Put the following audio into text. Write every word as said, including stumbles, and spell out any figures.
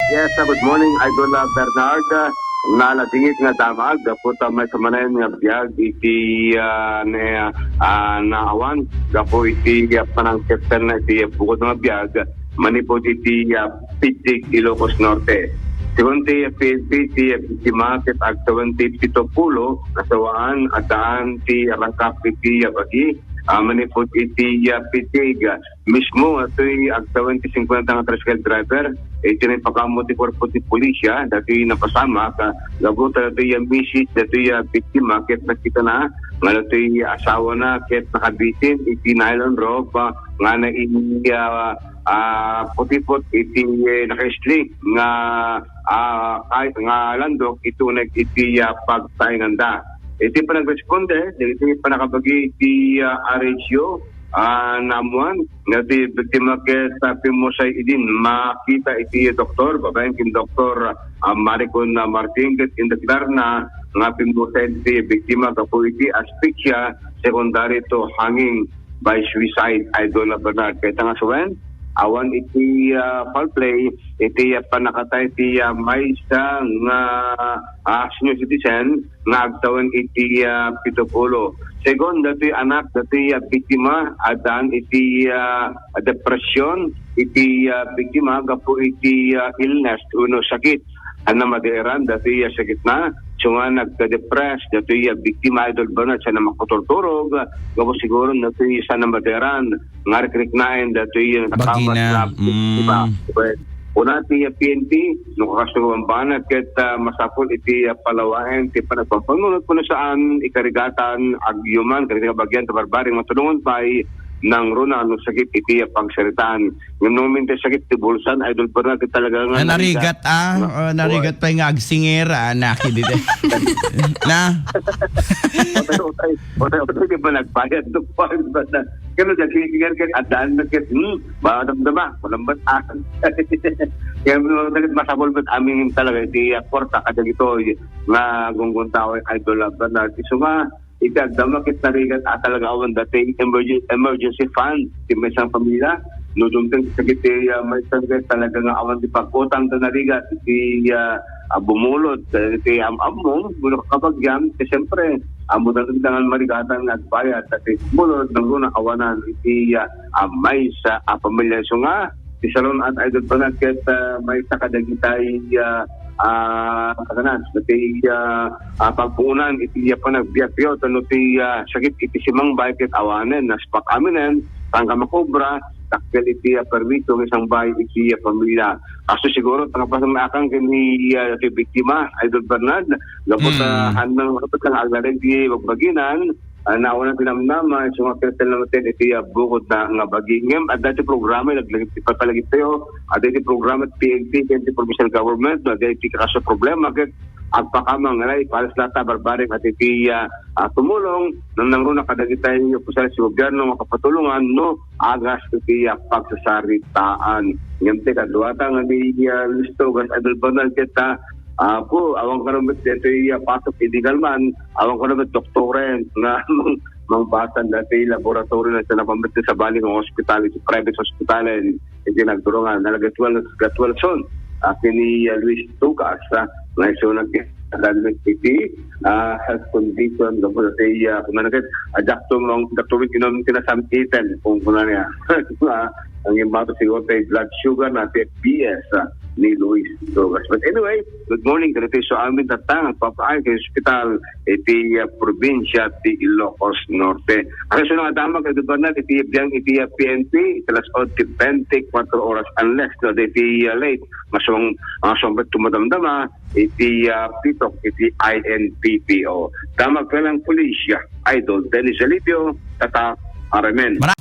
Yes, uh, good morning, Idol, uh, Bernard. Uh, naladingit nga damag, gapu ta maysa manen nga biag iti, uh, ne, uh, naawan, gapu iti, uh, panangkettenna iti, uh, bukod nga biag, manipud iti, uh, Pidig, Ilocos Norte. Segun ti, uh, P N P, ti, uh, biktima ket agtawen ti pitupulo, nasawaan, addaan ti rangkap iti, uh, bagi, uh, manipud iti, uh, Pidig. Mismo, atoy agtawen ti singkuenta nga tricycle driver, iti naipakammo ti kuerpo ti pulisya, datoy napasamak, ah, gapu ta datoy a misis, datoy a biktima, ket nakitana nga datoy asawana ket nakabitin iti nylon rope, ah, nga nai-, ah, ah, putipot iti, eh, nakaisling nga, ah, kay-, nga landok iti uneg iti, ah, pagtaenganda. Iti panagresponde, iti panakabagi iti, ah, R H O, ah, naammuan nga ti biktima ket, ah, pimmusay idin makita iti doktor, babaen ken Doktor, ah, Maricon, ah, Martin, ket indeklarna nga pimmusay ti biktima gapu iti asphyxia secondary to hanging by suicide, Idol Bernard. Ket nga suen, awan iti, ah, foul play, iti, ah, pannakatay ti, ah, maysa nga, ah, senior citizen nga agtawen iti, ah, pitupulo. Segun datoy anak datoy, ah, biktima, addaan iti, ah, depression iti, ah, biktima gapu iti, ah, illness wenno sakit. Ania madeeran datoy, ah, sakitna, isu nga nagka-depress datoy, ah, biktima, Idol Bernard, saan a makaturturog, gapu siguro datoy saan a madeeran nga rikriknaen datoy nakamat Bagina. na biktima. Mm. Well, kuna ti P N P, no kakasano a bambanag ket, ah, masapul iti, ah, palawaen ti panagpampanunot, kuna saan ikarigatan, agyuman, kadagiti kabagian ta barbareng matulongan pay nangruna no sakit iti, ah, pagsaritaan. Ngem no uminta sakit ti bulsan, Idol Bernard, ket talaga nga Ah, narigat, ah. Nga, Ah, narigat pay nga agsingir, ah, naki didi. Na? Utay, utay, utay, utay, di ba nagbayad? Nagbayad ba na? Kano dyan, sige, sige, sige, addaan na, kit, hmm, madamdama, malambat, ah. Kaya, no, dagit masapul met amin talaga, di, ah, kwarta, kadagitoy, nga gungguntaw, Idol, ah, Bernard. Isu nga, iti agdama ket narigat a talaga awan datoy emergen-, emergency fund ti maysa nga pamilya. No dumteng ti sakit ti, ah, maysa ket talaga nga awan ti pag-utang ta narigat iti, ah, ah, bumulod, eh, iti am-ammom, wenno kabagian, ket siyempre, ammo dangan marigatan nga agbayad, ta ti bumulod, nangruna awanan iti, ah, ah, maysa a pamilya. Isu nga, ti salun-at, Idol Bernard, ket, ah, maysa kadagitay, ah, ah, kaganas, dati, ah, ah, pagpuonan iti, ah, panagbiagyo, tano ti, ah, sakit iti simangbay ket awanen, naspak aminen, saan ka makobra, dakkel iti, ah, permiso nga isangbay iti, ah, pamilya. Kaso siguro, tanggapasan na akang ken ni, ah, ti biktima, Idol Bernard, gapu ta Mm. hannang, gapu ta aglalag ti bagbaginan, ah, nauna ti namnama, isu nga ket laeng iti, ah, bukod na nga bagi. Ngem, adda ti programa, naglag-, ipapalagip tayo, adda ti programa ti P N P, ken ti provincial government, no, adda ti kaso problema, ket agpakamang, alay, pares latta, barbareng, adda ti, ah, ah, tumulong, nang nangruna kadagitay opisyal ti gobierno, makapatulongan, no, agas iti, ah, pagsasaritaan. Ngem ti kaduata nga ni, ah, Luis Togas, Idol Bernard, ket, ah, Apo, awan kano met daytoy, ah, pasok iti kalman, awan kano met doktoren nga mang-, mangbasa daytoy laboratory na sa napamit sa bali nga hospital, iti private hospitalen, iti nagturungan, nalagatwal, gatwal son, ah, kini, ah, Luis Tugas, ah, nga isu nagkadalmet iti, ah, health condition, gapu daytoy, ah, kuna na ket, ah, dakto mang, dakto met inom ti nasam-iten, kung kuna niya. Ah, ang imbato siguro tay blood sugar na ti P S, ah, ni Luis Togas. But anyway, good morning. Dito sa amin, tatang, papaay kay hospital, iti, ah, probinsya ti Ilocos Norte. Ang isu nga damag, Idol Bernard, iti biang, iti, ah, P N P, iti alas onse bente kuatro oras, unless, no, iti, ah, late, masong, masong bet tumadamdama, iti, ah, pitok, iti I N P P O. Damag ka lang, pulisya, Idol Dennis Alipio, Tatak, R M N. Mara-